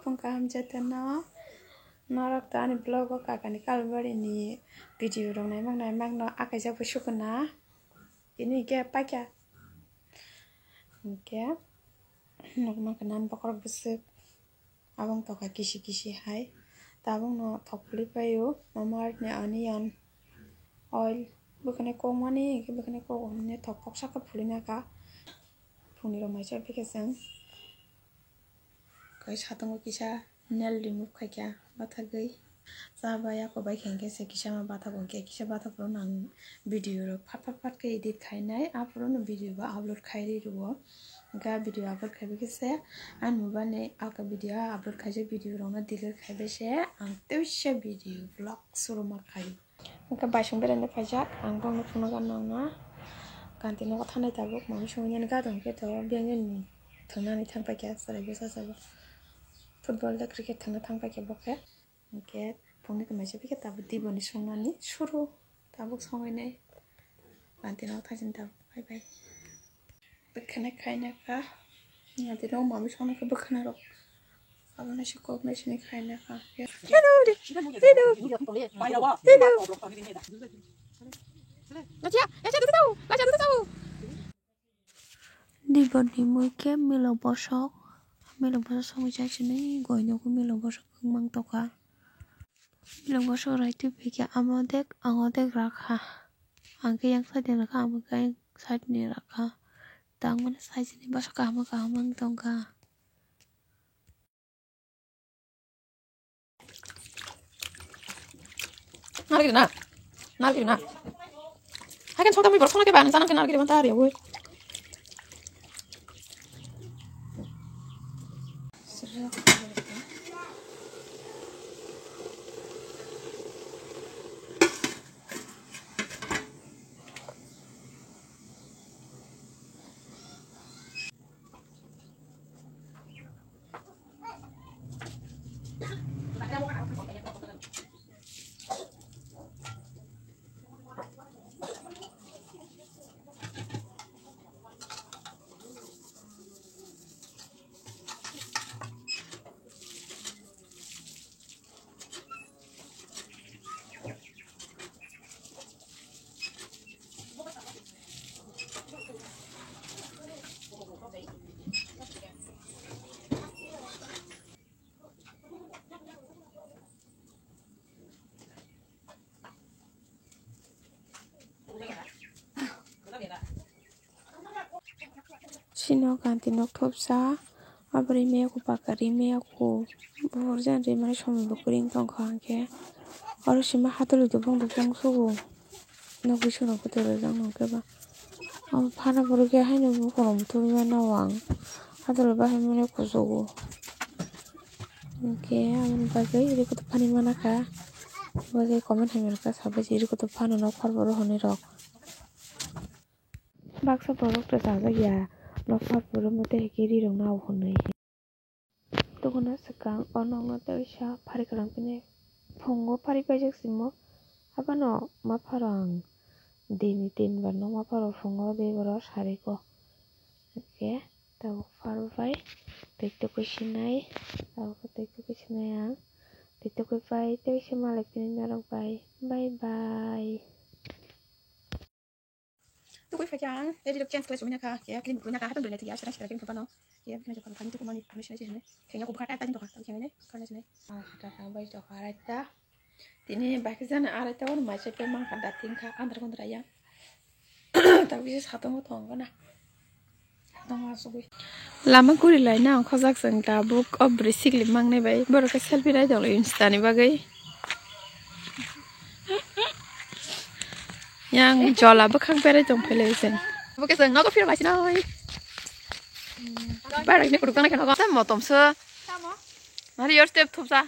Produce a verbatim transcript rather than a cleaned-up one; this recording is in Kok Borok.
Phung kaham jotono. Norok to ani vlog o kakani Kalbari ni video rok naimak naimak no akaijak bo sukuna. Tini hwnkhe paikha. Hwnkhe nukmankha nani bokhorok bwswk. Abong tokha kisi kisi hai. Tabukno thok puli paio. Mama Earth ni onion oil. Bwkhani kokmani hwnkhe bwkhani kok hwnwi thok koksa khe puli nakha. Phungni rok mai chai phikhe chwng. Kai satungo kisa nail remove khaikha bathagwi. Cha bai ako bai khe hwnkhe se kisa ma bathak hwnkhe kisa bathak rok nang video rok phat phat phat khe edit khainai aphuru no video bo upload khairi rwo. Hwnkhe video upload khaibai khe se ani mobile ni alka video upload khaijak video rok no delete khaibai se ang teisa video vlog suru ma khai. Hwnkhe baisong beraina phaijak, ang bongni phunukgo nangna kanti nogo thanai tabuk, mami songwi nani gadon khe to biyang nini thwngnani thang paikha, chwrai bwsa sabo football da cricket thwngna thang paikha bo khe. Hwnkhe phungni khe maisa phikhe tabuk diboni songnani suru tabuk songwi nai kanti nogo thaisini tabuk bye bye. Bwkhwnai khainai kha. Adi rok mami songni khe bwkhwnai rok. Abono se kok nai sini khainai kha. Diboni mui khe milo bosok. Milo bosok songwi chai sini goi nukgo milo bosok wng mang tokha. Milo bosok rai tubui khe amo dek ang o dek rakha. Ang khe yang side ni rakha, amo khe yang side ni rakha. Tang mani side ni bosok kaham kaham wng tongkha. Narikiri na, narikiri na. Haikhe songtangmui borok songna khe ba, nang chanang khe narikiri manta ari oi. Sino kanti nok thopsa, aboni maya ku pakari maya ku buhur jan rimani somoi bo kwrwng tongkha hwnkhe oro sima hatoli dopong dopong sugo. Nokni soro khe torajak nokhe ba. Abo phano phuru khe haino buphang rok muthungwi mano ang. Adolo bahai mwnwi kuchugo. Hinkhe aboni bagwi rikotop phani mana kha. Bo je comment hai manwi kha, sabai je rikotop phano nok phar phuru hwnwi rok. Baksa borok rwchajak ya, nok phar phuru mate hai khe ri rok nao hwnwi. Tukuna swkang o nokno teisa phari kwrang phini phungo phari paijak simo. Abono ma pharo ang dini tinbar no ma pharo phungo de boro sariko. Hwnkhe tabuk pharo bai tei tukui sinai, tabuk tei tukui sinai ang tei tukui pai teisa malai phini norok bai bye bye. Tukui phaikha ang, tei rirok change khlai sumina kha, khe cream kwrwina kha, hatong dwrwina thwiya, sera sera cream kwrwno, khe bini jokha kha, tukumani, ano sinai se hinwi, khengya kubukha, ta ta jin tokha, khengya ne, khana sinai. Ah, ta ta bai tokha, araita. Tini bakhe jana araita, ono mai se pe mangkha, dating kha, andar kondra ya. Ta bisi satung bo thong gana. Lama guri laina ang khojak chwng tabuk o bwrwi sikli mangnai bai borok khe selfie nai tonglaio insta ni bagwi. Yang jola bwkhak berai tong phailaio chwng. Bo khe chwng nogo phir bai sinai. Bai rok ni kuruk tang khe nogo. Tamo tom so. Nari yor step thupsa.